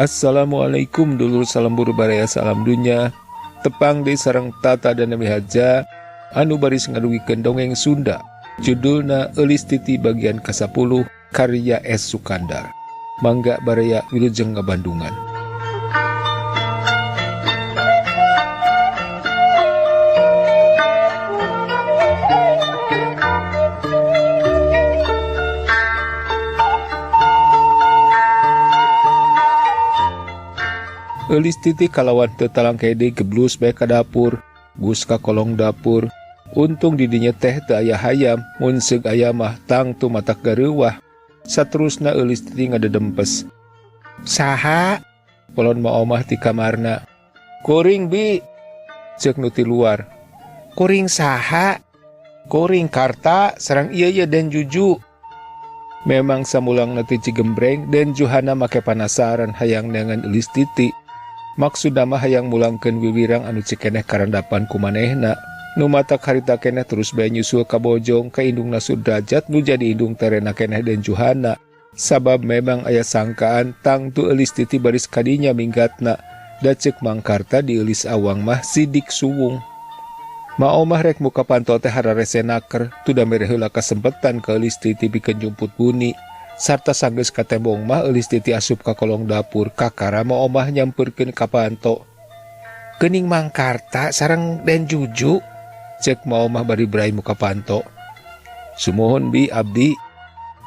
Assalamualaikum dulur, salam buru baraya, salam dunya. Tepang deui sareng Tata dan Nami Haja anu baris ngadugikeun dongeng Sunda. Judulna Eulis Titi bagian ka-10 karya S. Sukandar. Mangga baraya wilujeng ngabandungan. Eulis Titi kalawan teu talangke deui geblus bae ka dapur, gus ka kolong dapur. Untung didinya teh teu aya hayam, mun seug aya mah tangtu matak gareuwah. Saterusna Eulis Titi ngadedempes. Saha? Polon ma omah ti kamarna. Kuring bi, ceuk nu ti luar. Kuring saha? Kuring Karta sareng ieu ye Den Juju. Memang samulangna ti Cigembreng, Den Juhana make panasaran hayang neangan Eulis Titi. Maksudna mah hayang mulangkeun wiwirang anu cikeneh karandapan ku manehna. Nu matak harita keneh terus bae nyusul ka Bojong ka indungna Sudrajat nu jadi indung terena keneh Den Juhana. Sabab memang aya sangkaan tangtu Eulis Titi baris kadinya minggatna. Da ceuk Mangkarta di Eulis Awang mah sidik suwung. Ma omah rek muka panto teh hararese naker, tuda mere heula kasempetan ka Eulis Titi pikeun jumput buni. Sarta sanggeus katembong mah Eulis Titi asup ka kolong dapur, kakara ma omah nyampeurkeun ka panto. Geuning Mangkarta sareng Den Juju, ceuk ma omah bari brai muka panto. Sumuhun bi abdi.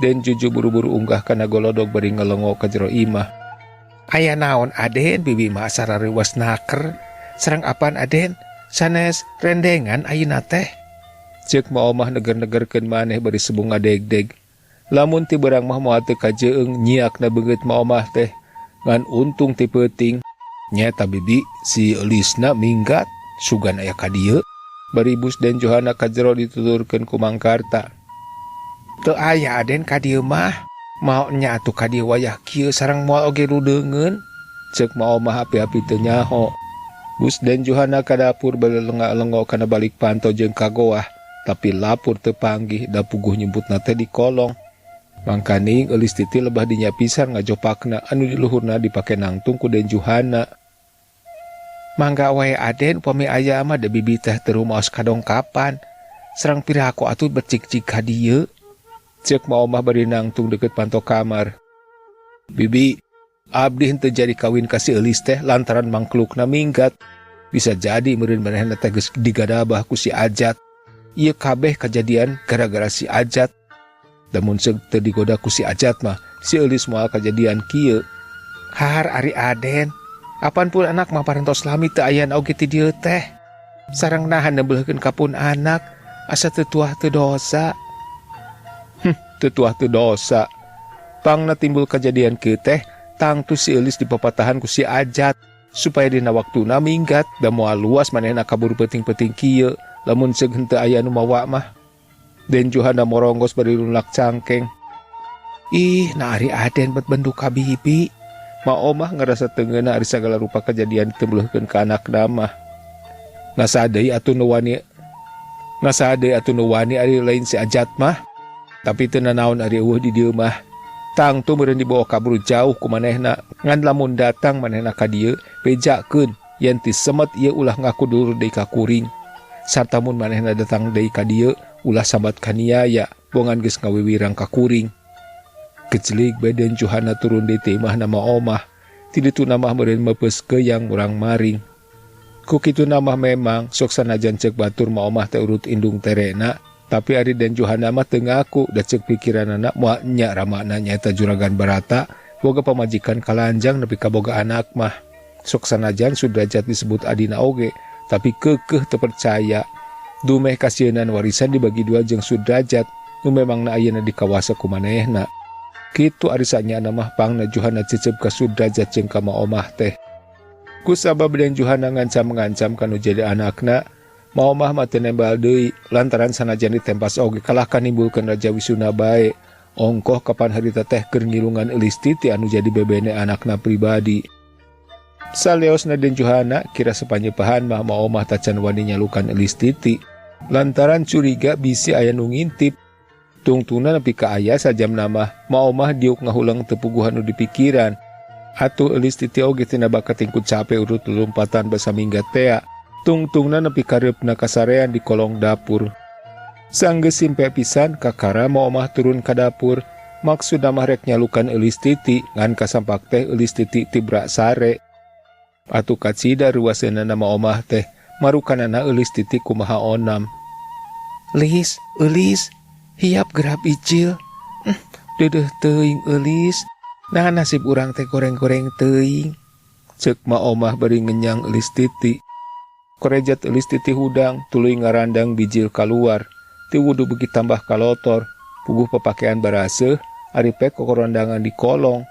Den Juju buru-buru unggah kana golodog bari ngelongo ka jero imah. Aya naon Aden, bibi mah asa rareuwas naker. Sareng apaan Aden? Sanes rendengan ayeuna teh. Ceuk ma omah neger-negerkeun maneh bari sebung ngadegdeg. Lamun ti berang mah moal teu kajeung nyiakna beungeut ma omah teh. Ngan untung ti peuting. Nyeta bibi si Eulisna minggat sugan aya ka dieu. Bari bus Den Johana ka jero dituturkeun ku Mangkarta. Teu aya Aden ka dieu mah. Maok nya atuh ka dieu wayah kieu sareng moal oge rudeungeun. Ceuk ma omah api-api teu nyaho. Bus Den Johana ka dapur bari lenga-lengo kana balik panto jeung ka goah. Tapi lapur teu panggih da puguh nyumputna teh di kolong. Mangkaning Eulis Titi lebah dinya pisan ngajopakna anu di luhurna dipake nangtung ku Den Juhana. Mangga wae Aden upami aya mah da bibi teh teu rumaos kadongkapan. Sareng piraku atuh becik-cik ka dieu. Ceuk ma omah bari nangtung deukeut panto kamar. Bibi, abdi henteu jadi kawin ka si Eulis teh lantaran mangklukna minggat. Bisa jadi meureun manehna teh geus digadabah ku si Ajat. Ieu kabeh kajadian gara-gara si Ajat. Da mun seug teu digoda ku si Ajat mah, si Eulis moal kajadian kieu. Har ari Aden, apan pun anak mah parantos lami teu ayana oge ti dieu teh. Sareng nahan neubelkeun ka pun anak, asa teu tuah teu dosa. Teu tuah teu dosa. Pangna timbul kajadian kieu teh, tangtu si Eulis dipapatahan ku si Ajat supaya dina waktuna minggat da moal luas manehna kabur peuting-peuting kieu lamun seug henteu aya nu mawa mah. Den Johana moronggos bari lunlak cangkeng. Ih, nah ari Aden bet bendu ka bibi. Ma omah ngerasa tengeuna ari sagala rupa kejadian ditembeleuhkeun ka anakna mah. Ngasa deui atuh nu wani. Ngasa deui atuh nu wani ari lain si Ajat mah. Tapi teu nanaon ari eueuh di dieu mah. Tangtu meureun dibawa kabur jauh ku manehna. Ngan lamun datang manehna ka dieu, bejakeun yen ti semet ieu ulah ngaku dulur deui ka kuring. Sarta mun manehna datang deui ka dieu, ulah sambat kaniaya, bongan geus ngawiwirang ka kuring. Kecelik bae Den Johana turun deui ti imahna ma omah. Ti ditu mah meureun meupeus keuyang murang maring. Ku kitu mah memang sok sanajan ceuk batur ma omah teh urut indung terena, tapi ari Den Johana mah teu ngaku da ceuk pikiranana moal nya ramana nyaeta juragan Barata boga pamajikan kalanjang nepi ka boga anak mah. Sok sanajan Sudrajat disebut adina oge, tapi keukeuh teu percaya. Dumeh kasieunan warisan dibagi dua jeung Sudrajat nu memangna ayeuna dikawasa ku manehna. Kitu ari sanyana mah pangna Johana cecep ka Sudrajat jeung ka ma omah teh. Ku sabab Den Johana ngancam-ngancam kanu jadi anakna, ma omah mah teu nembal deui lantaran sanajan ditempas oge kalah kanimbulkeun Raja Wisuna bae. Ongkoh kapan harita teh keur ngilungan Eulis Titi anu jadi bebene anakna pribadi. Saleosna Den Johana kira sepanyepahan mah ma omah tacan wani nyalukan Eulis Titi lantaran curiga bisi aya nu ngintip. Tungtungna nepi ka aya sajam namah ma omah diuk ngahulang teu puguhan nu dipikiran. Atuh Eulis Titi oge tina bakating ku cape urut lulumpatan basa minggat tea. Tungtungna nepi kareupna kasarean di kolong dapur. Sanggeus simpe pisan kakara Ma Omah turun ka dapur. Maksudna mah rek nyalukan Eulis Titi ngan kasampak teh Eulis Titi tibra sare. Atuh kacida ruaseunana Ma Omah teh marukanana Eulis Titi kumaha onam. Lis, Eulis, hiap gerap ijil. Deudeuh teuing Eulis. Nah nasib urang teh goreng-goreng teuing. Ceuk Ma Omah bari ngenyang Eulis Titi. Korejat Eulis Titi hudang tuluy ngarandang bijil kaluar. Ti wudu beuki tambah kalotor. Puguh papakean baraseuh, ari pek kokorondangan di kolong.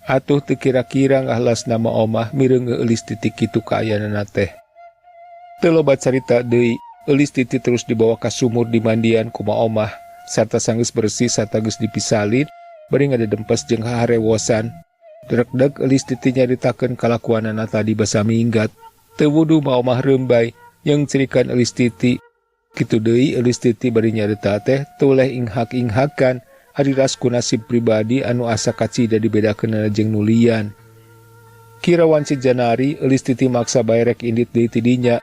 Atuh teu kira-kira ngahlasna Ma Omah mireungeuh Eulis Titi kitu kaayaanana teh. Teu loba carita deui, Eulis Titi terus dibawa ka sumur di mandian ku Ma Omah. Sarta sanggeus bersih sarta geus dipisalin, bari ngadedempes jeung haharewosan. Drekdeg Eulis Titi nyaritakeun kalakuanana tadi basa minggat. Teu wudu Ma Omah reumbay jeung cirikan Eulis Titi. Kitu deui Eulis Titi bari nyarita teh teu inghak-inghakan ari ras ku nasib pribadi anu asa kacida dibedakeunana jeung nu lian. Kira wanci Janari Eulis Titi maksa bae rek indit deui ti dinya.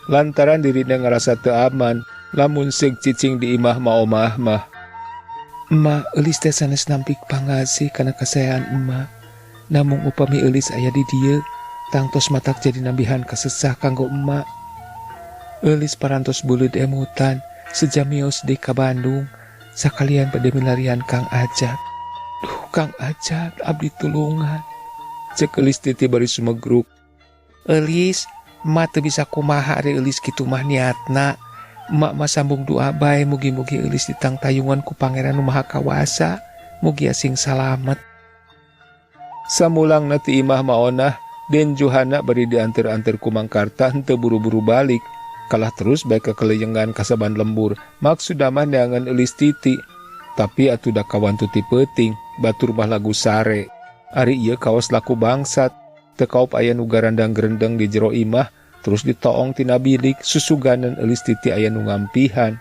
Lantaran dirina ngarasa teu aman lamun seug cicing di imah Ma Omah mah. Emak, Eulis teh sanes nampik pangasih kana kasaean emak. Namung upami Eulis aya di dieu, tangtos matak jadi nambihan kasesah kanggo emak. Eulis parantos buleud emutan sejamios deui ka Bandung, sakalian bade milarian Kang Ajat. Duh, Kang Ajat, abdi tulungan. Ceuk Eulis Titi bari sumegruk. Eulis, emak teu bisa kumaha ari Eulis kitu mah niatna. Emak mah sambung doa bae mugi-mugi Eulis ditangtayungan ku Pangeran Nu Maha Kawasa, mugi sing salamet. Samulangna ti imah maonah, Den Juhana bari dianter-anter ku Mang Karta henteu buru-buru balik. Kalah terus bae kekeleyengan kasaban lembur, maksudna mah neangan Eulis Titi. Tapi atuh da kawantu ti peuting, batur mah lagu sare. Ari ieu kawas laku bangsat, teu kaup aya nu garandang-gerendeng di jero imah, terus ditoong tina bilik, susuganan Eulis Titi aya nu ngampihan.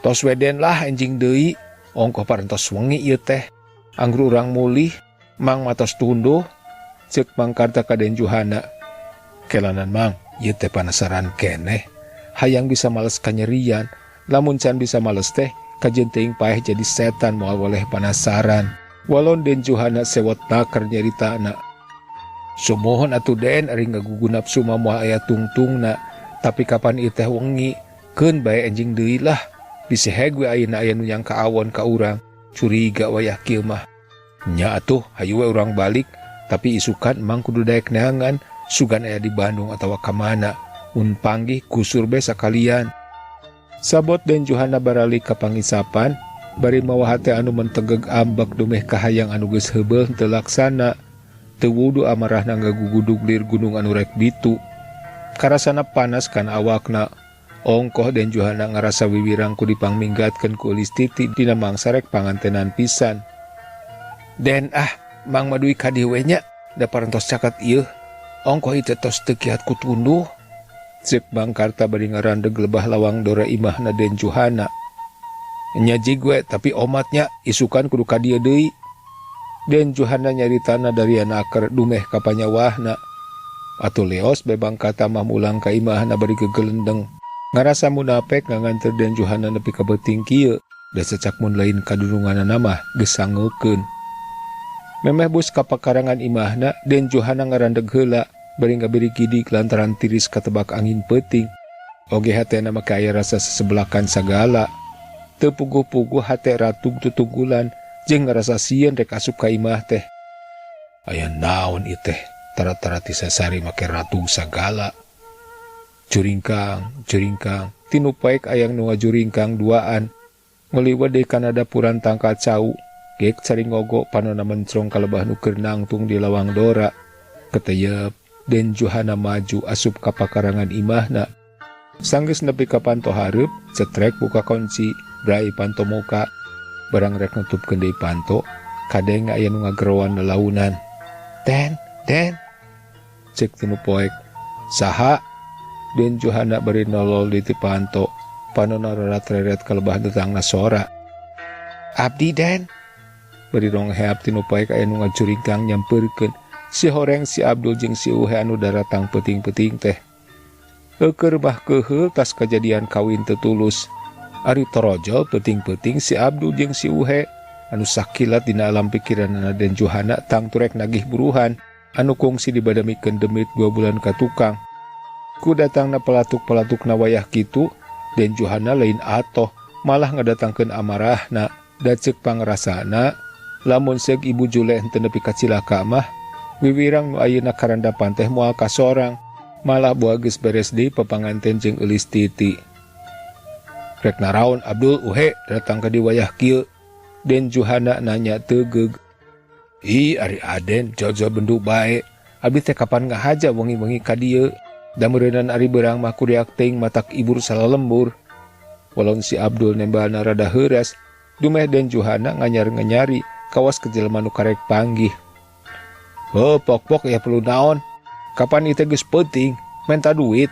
Tos weden lah enjing deui, ongkoh parantos wengi ieu teh. Anggur urang mulih, Mang matos tunduh, ceuk Mang Karta ka Den Juhana. Kelanan Mang, ieu teh panasaran keneh. Hayang bisa males kanyerian, lamun can bisa males teh, kajeun teuing paeh jadi setan moal woleh panasaran. Walon Den Juhana sewot naker nyaritana. Sumuhun atuh Den ari ngagugu nafsu mah moal aya tungtungna, tapi kapan ieu teh wengi, keun bae enjing deui lah. Bisi heg we ayeuna aya nu nyangka awon ka urang, curiga wayah kieu mah. Nya atuh hayu we urang balik, tapi isukan emang kudu daek neangan, sugan aya di Bandung atawa ka mana. Mun panggih kusur be sakalian. Sabot Den Juhana baralik ka pangisapan, bari mawa hate anu mentegeg ambek dumeh kahayang anu geus heubeul teu laksana. Teu wudu amarahna ngagugudug lir gunung anu rek bitu. Karasana panas kan awakna. Ongkoh Den Juhana ngarasa wiwirang ku dipangminggatkeun ku Eulis Titi dina mangsa rek pangantenan pisan. Den ah, Mang madui ka dieu we nya, da parantos caket ieu. Ongkoh ieu teh tos teu kiat ku tunduh. Ceuk Mang Karta bari ngarandeg lebah lawang dora imahna Den Juhana. Nya jig we, tapi omatnya isukan kudu ka dieu deui. Den Juhana nyaritana dari anaker dumeh ka panyawahna. Atuh leos be Bang Karta mah mulang ka imahna bari gegelendeng. Ngarasa munapek nganganter Den Juhana nepi ka beuting kieu, da cecak mun lain kadurunganana mah geus sangeukeun. Memeh bus ka pakarangan imahna, Den Juhana ngarandeg heula bari ngabirigidig lantaran tiris katebak angin peuting. Oge hatena mah aya rasa sesebelakan sagala. Teu puguh-puguh hate ratug tutunggulan jeung ngarasa sieun rek asup ka imah teh. Aya naon ieu teh? Tara-tara ti sasari make ratug sagala. Juringkang, juringkang, tinu paek ayang nu ngajuringkang duaan. Ngeliwat deui kana dapuran tangkal cau. Gek cari ngogo panona mencrong kalebah nu keur nangtung di lawang dora. Keteyep Den Juhana maju asup ka pakarangan imahna. Sanggeus nepi ka panto hareup, cetrek buka kunci, brai panto muka. Barang rek nutupkeun deui panto, kadeng aya nu ngageroan lelaunan. Den, Den. Ceuk tinu poek. Saha? Den Juhana bari nolol di ti panto, panona rarat-reret kalebah datangna sora. Abdi Den. Bari rongheap tinu poek aya nu ngacuringkang nyampeurkeun si horeng si Abdul jeung si Uhe anu daratang peuting-peuting teh. Eukeun mah keuheul tas kajadian kawin teu tulus. Ari torojol peuting-peuting si Abdul jeung si Uhe anu sakilat dina alam pikiranana Den Juhana tangtu rek nagih buruhan anu kungsi dibadamikeun demit 2 bulan ka tukang. Ku datangna pelatuk-pelatukna wayah kitu, Den Juhana lain atoh malah ngadatangkeun amarahna da ceuk pangrasana lamun seug Ibu Jule henteu nepi ka cilaka mah wiwirang nu ayeuna karandapan teh moal kasorang malah boa geus beres deui papanganten jeung Eulis Titi. Rek naraon Abdul Uhe datang ka di wayah kieu? Den Juhana nanya tegeug. Ih ari Aden jojo bendu bae. Abdi teh kapan ngahaja wengi-wengi ka dieu? Da meureunnan ari beurang mah kuriak teuing matak ibur salalembur. Walaun si Abdul nembalna rada heuras, dumeh Den Juhana nganyar-nganyari kawas ke jelema nu karek panggih. Heuh pok-pok ya perlu naon? Kapan ieu teh geus peuting, menta duit.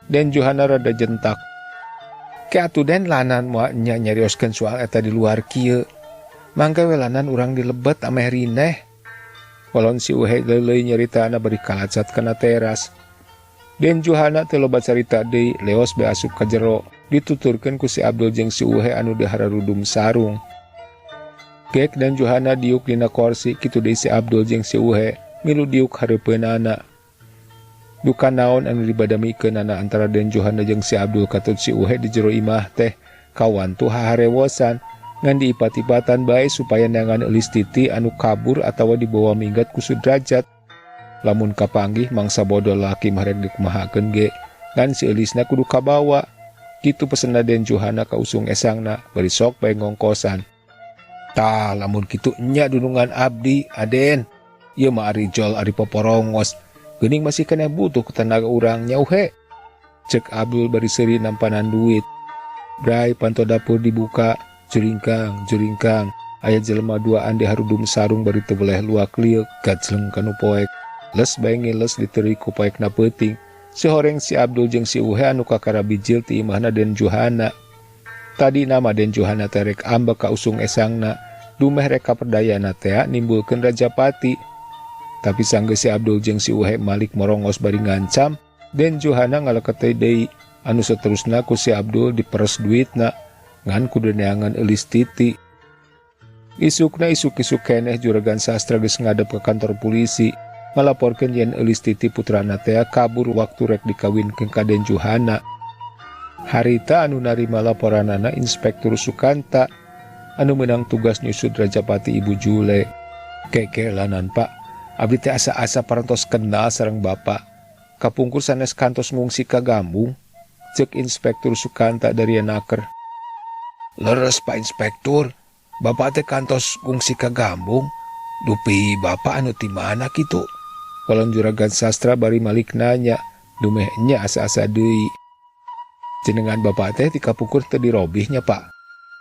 Den Juhana rada jentak. Ke atuh Den lanan moal nya nyarioskeun soal eta di luar kieu. Mangga we lanan urang dilebet ameh rineh. Walaun si Uhe leuleuy nyaritana bari kalacat kana teras. Den Juhana teh loba carita deui leos be asup ka jero dituturkeun ku si Abdul jeung si Uhe anu dihararudum sarung. Gek dan Juhana diuk dina korsi kitu deui si Abdul jeung si Uhe milu diuk hareupeunana. Duka naon anu dibadamikeunana antara Den Juhana jeung si Abdul katut si Uhe di jero imah teh kawantu haharewosan ngan diipat-ipatan bae supaya neangan Eulis Titi anu kabur atawa dibawa minggat ku Sudrajat. Lamun kapanggih mangsa bodol laki mah rek dikumahakeun ge ngan si Eulisna kudu kabawa. Kitu pesenna Den Juhana ka usung esangna bari sok bae ngongkosan. Tah lamun kitu nya dunungan abdi Aden. Ieu mah ari jol ari poporongos. Geuning masih keneh butuh ku tenaga urang nya Uhe. Cek Abdul bari seuri nampanan duit. Bray panto dapur dibuka, juringkang, juringkang. Aya jelema duaan di harudum sarung bari teu beleh luak lieuk, gajleng kanu poek. Les bae ngiles diteuri ku poekna peuting. Si horeng si Abdul jeung si Uhe anu kakara bijil ti imahna Den Juhana. Tadi nama Den Juhana teh rek ambek ka usung esangna, dumeh rek kaperdayana tea nimbulkeun Rajapati. Tapi sanggeus si Abdul jeung si Uhe malik morongos bari ngancam, Den Juhana ngaleketeu deui anu saterusna ku si Abdul diperes duitna ngan kudu neangan Eulis Titi. Isukna isuk-isuk keneh juragan sastra geus ngadep ka kantor polisi ngalaporkeun yen Eulis Titi putrana tea kabur waktu rek dikawinkeun ka Den Juhana. Harita anu narima laporanana Inspektur Sukanta anu meunang tugas nyusud Rajapati Ibu Jule. Keke lanan Pak, abdi teh asa-asa parantos kenal sareng Bapak. Kapungkur sanes kantos ngungsi ka Gambung. Cek Inspektur Sukanta dari naker. Leres Pak Inspektur, Bapak teh kantos ngungsi ka Gambung. Dupi Bapak anu ti mana kitu? Walon juragan sastra bari malik nanya, dumeh nya asa-asa deui. Jenengan Bapak teh ti kapungkur teu dirobihnya Pak.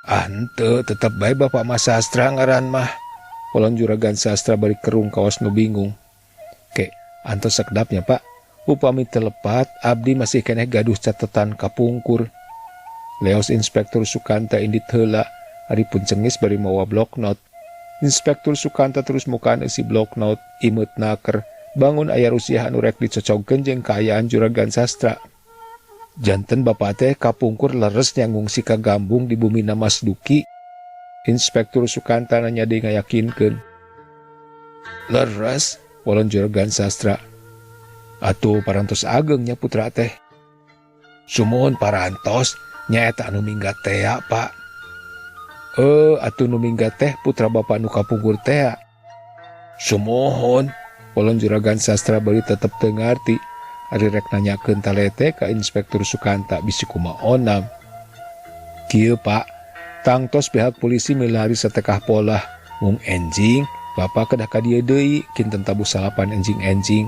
Ah henteu, tetep bae Bapak mah sastra ngaran mah. Walon juragan sastra bari kerung kawas nu bingung. Ke, antos sakedapnya Pak. Upami teu lepat, abdi masih keneh gaduh catatan kapungkur. Leos Inspektur Sukanta indit heula, ari pun cengis bari mawa bloknot. Inspektur Sukanta terus mukaan eusi bloknot, imeut naker, bangun aya rusiah anu rek dicocogkeun jeung kaayaan juragan sastra. Janten Bapak teh kapungkur leres nya ngungsi ka Gambung di bumi Mas Duki. Inspektur Sukanta nanya deui ngayakinkeun. Leres, walon juragan sastra. Atuh parantos ageng nya putra teh. Sumuhun parantos nyaeta anu minggat tea, Pak. Atuh nu minggat teh putra bapak nu kapungkur tea. Sumuhun, walon juragan sastra bari tetep teu ngarti. Ari rek nanyakeun talete ka Inspektur Sukanta bisi kumaha onam. Kieu Pak, tangtos pihak polisi milari satekah polah mung enjing, bapak kedah ka dieu deui kinten tabuh salapan enjing-enjing.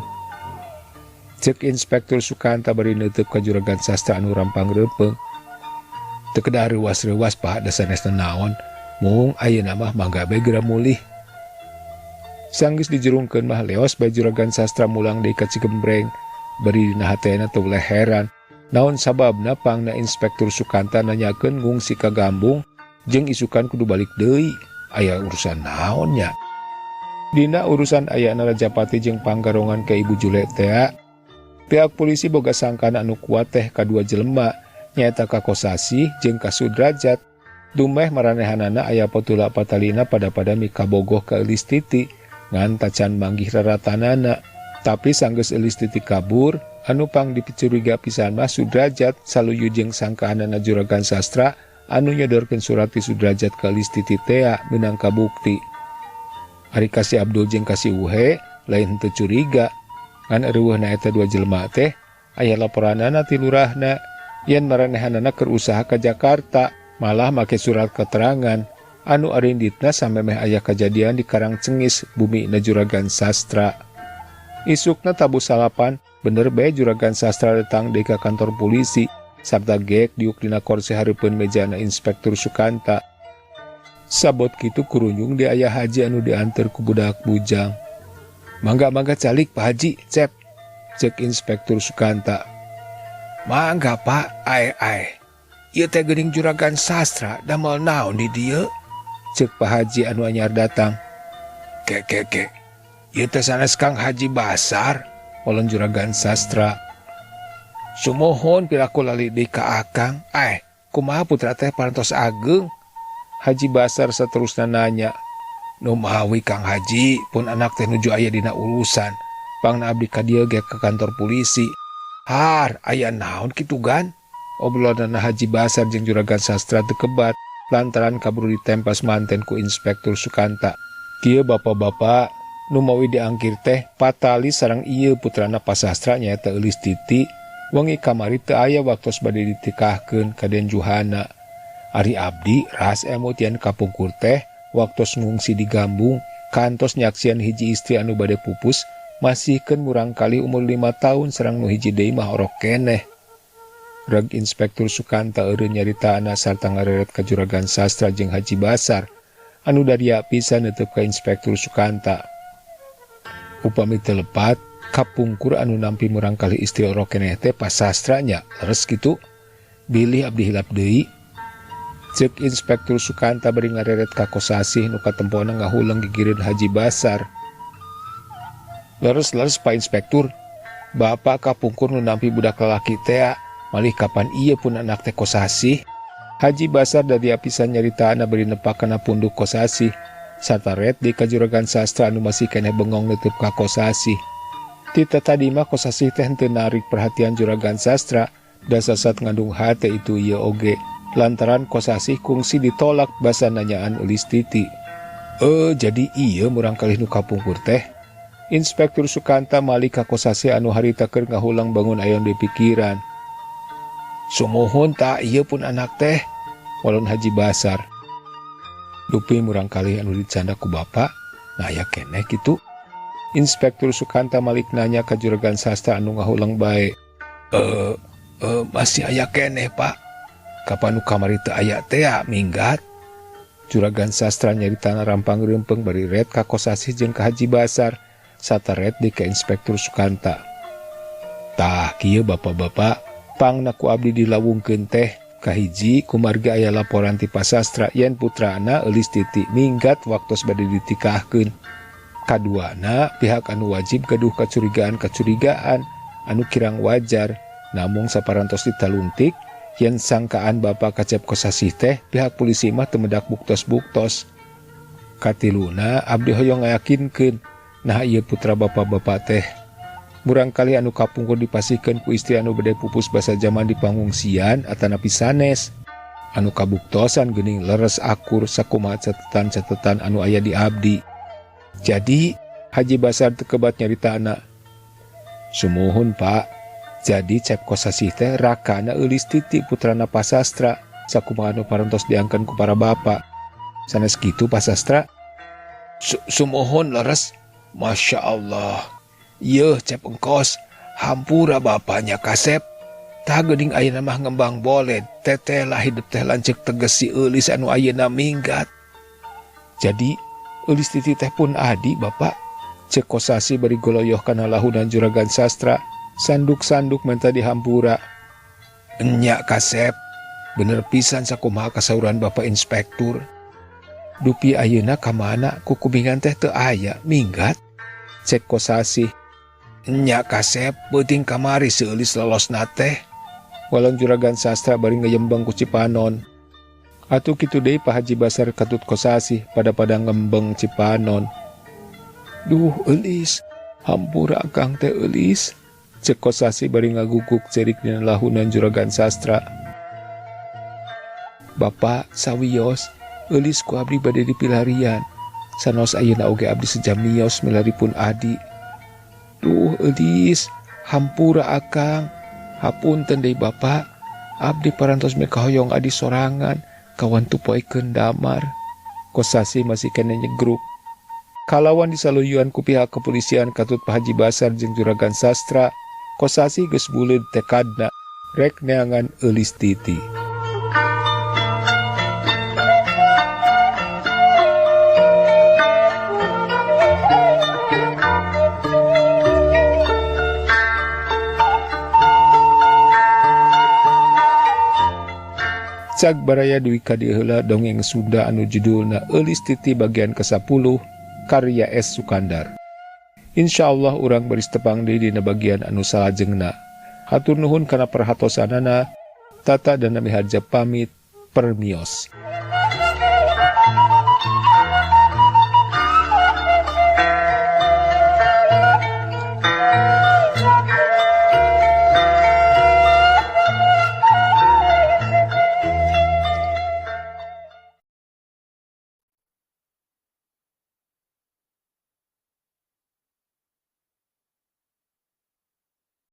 Cek Inspektur Sukanta bari neuteuk ka juragan sastra anu rampang reupeung. Teu kedah reuwas-reuwas Pak, da sanes naon, mung ayeuna mah mangga bae geura mulih. Sanggeus dijurungkeun mah leos bae juragan sastra mulang deui ka Cigembreng. Bari dina hatena teu boleh heran. Naon sababna pangna Inspektur Sukanta nanyakeun ngungsi ka Gambung jeung isukan kudu balik deui. Aya urusan naon nya? Dina urusan ayana Rajapati jeung panggarongan ka Ibu Jule tea. Pihak polisi boga sangkaan anu kuat teh kadua jelema nyaeta ka Kosasih jeung ka Sudrajat. Dumeh maranehanana aya potula patalina pada-pada mikabogoh ka Eulis Titi ngan tacan manggih raratanana. Tapi sanggeus Eulis Titi kabur, anu pang dipicuriga pisan mah Sudrajat saluyu jeung sangkaanana Juragan Sastra anu nyodorkeun surat ti Sudrajat ka Eulis Titi tea meunang kabukti. Ari ka si Abdul jeung ka si Uhe lain henteu curiga, ngan euweuhna eta dua jelema teh aya laporanana ti lurahna yen maranehanana keur usaha ka Jakarta malah make surat keterangan anu arinditna samemeh aya kajadian di Karang Cengis bumi na Juragan Sastra. Isukna tabuh salapan bener bae Juragan Sastra datang deui ka kantor polisi sarta gek diuk dina kursi hareupeun mejana Inspektur Sukanta. Sabot kitu kurunjung di ayah haji anu diantar ku budak bujang. Mangga-mangga calik Pak Haji, cep, cek Inspektur Sukanta. Mangga Pak, ae-ae. Ieu teh geuning Juragan Sastra damel naon di dieu? Cek Pak Haji anu anyar datang. Ke ke ke. Ieu teh sanes Kang Haji Basar, olon Juragan Sastra. Sumuhun piraku lali deui ka Akang. Ae, kumaha putra teh parantos ageng? Haji Basar seterusna nanya. Numawi Kang Haji pun anak teh nuju aya dina urusan. Pangna abdi ka dieu ge ka kantor polisi. Har, aya naon kitu gan? Obrolanana Haji Basar jeung Juragan Sastra teu kebat lantaran kaburu ditempas manten ku Inspektur Sukanta. Kieu bapak-bapak numawi diangkir teh patali sareng ieu putrana Pak Sastra nyaeta Eulis Titi wengi kamari teu aya waktos bade ditikahkeun ka Den Juhana. Ari abdi ras emut yen kapungkur teh waktos ngungsi di Gambung kantos nyaksian hiji istri anu bade pupus masihkeun murangkalih umur 5 tahun sareng nu hiji deui mah orok keneh. Reg Inspektur Sukanta eureun nyaritana sarta ngareret ka Juragan Sastra jeung Haji Basar anu daria pisan neuteub ka Inspektur Sukanta. Upami teu lepat kapungkur anu nampi murangkalih istri orok keneh teh Pak Sastra nya leres kitu bilih abdi hilap deui. Cek Inspektur Sukanta bari ngareret ka Kosasih nu katempona ngahuleng gigireun Haji Basar. Leres-leres Pak Inspektur, bapak kapungkur nu nampi budak lalaki tea, malih kapan ieu pun anak teh Kosasih. Haji Basar dadia pisan nyaritana bari nepak kana punduk Kosasih, sarta ret di ka Juragan Sastra anu masih keneh bengong neuteub ka Kosasih. Tita tadi mah Kosasih teh henteu narik perhatian Juragan Sastra, da sasat ngandung hate itu ieu oge. Lantaran Kosasih kungsi ditolak basa nanyaan Eulis Titi. Jadi ieu murangkalih nu kapungkur teh. Inspektur Sukanta malik ka Kosasih anu harita keur ngahulang bangun ayon di pikiran. Sumuhun tak ieu pun anak teh, walon Haji Basar. Dupi murangkalih anu dicanda ku bapa, nah aya keneh kitu. Inspektur Sukanta malik nanya ka Juragan Sastra anu ngahulang bae. Masih aya keneh, Pak. Kapan nu kamari teu aya tea minggat? Juragan Sastra nyaritana rampang reumpeng bari ret ka Kosasih jeung ka Haji Basar, sataret di ka Inspektur Sukanta. Tah kieu bapak-bapak, pangna ku abdi dilawungkeun teh kahiji kumargi aya laporan ti Pak Sastra yen putrana Eulis Titi minggat waktos bade ditikahkeun. Kaduana pihak anu wajib gaduh kacurigaan-kacurigaan anu kirang wajar, namung saparantos ditaluntik yen sangkaan bapak kacep Kosasih teh pihak polisi mah teu medak buktos-buktos. Katiluna abdi hoyong ngayakinkeun nah ieu putra bapak-bapak teh murangkalih anu kapungkur dipasihkeun ku istri anu bade pupus basa jaman di pangungsian atanapi sanes anu kabuktosan geuning leres akur sakumaha catetan-catetan anu aya di abdi. Jadi Haji Basar teu kebat nyaritana. Sumuhun Pak, jadi cep Kosasih teh rakana Eulis Titi putrana Pak Sastra sakumaha anu parantos diangkeun ku para bapak. Sanes kitu Pak Sastra? Sumuhun leres. Masya Allah. Yeuh cep engkos, hampura bapaknya kasep. Tah geuning ayeuna mah ngembang boled, teteh lah hidup teh lanceuk teges si Eulis anu ayeuna minggat. Jadi Eulis Titi teh pun adi bapak. Cek Kosasih bari goloyoh kana lahunan Juragan Sastra, sanduk-sanduk menta dihampura. Enya kasep, bener pisan sakumaha kasauran bapak inspektur. Dupi ayeuna ka mana kukumingan teh teu aya minggat. Cek Kosasih. Nya kasep beuting kamari seulis lolosna teh. Walang Juragan Sastra bari ngeyembeng ku Cipanon. Atuh kitu deui Pak Haji Basar katut Kosasih pada-pada ngembeng Cipanon. Duh eulis, hampura akang teh eulis. Cek Kosasih bari ngaguguk cerik dina lahunan Juragan Sastra. Bapak sawios, eulis ku abdi bade dipilarian. Sanaos ayeuna oge abdi sejam mios milaripun adi. Duh eulis, hampura akang. Hapunten deui Bapak, abdi parantos mikahoyong adi sorangan kawan tupoekeun damar. Kosasih masih kene nyegruk. Kalawan disaluyuan ku pihak kepolisian katut Pak Haji Basar jeung Juragan Sastra, Kosasih geus buleud tekadna rek neangan Eulis Titi. Cag baraya duwi ka dieu heula dongeng Sunda anu judulna Eulis Titi bagian ke-10 karya S. Sukandar. Insyaallah urang baris tepang deui dina bagian anu salajengna. Hatur nuhun kana perhatosanana. Tata dan Nami Harja pamit, permios.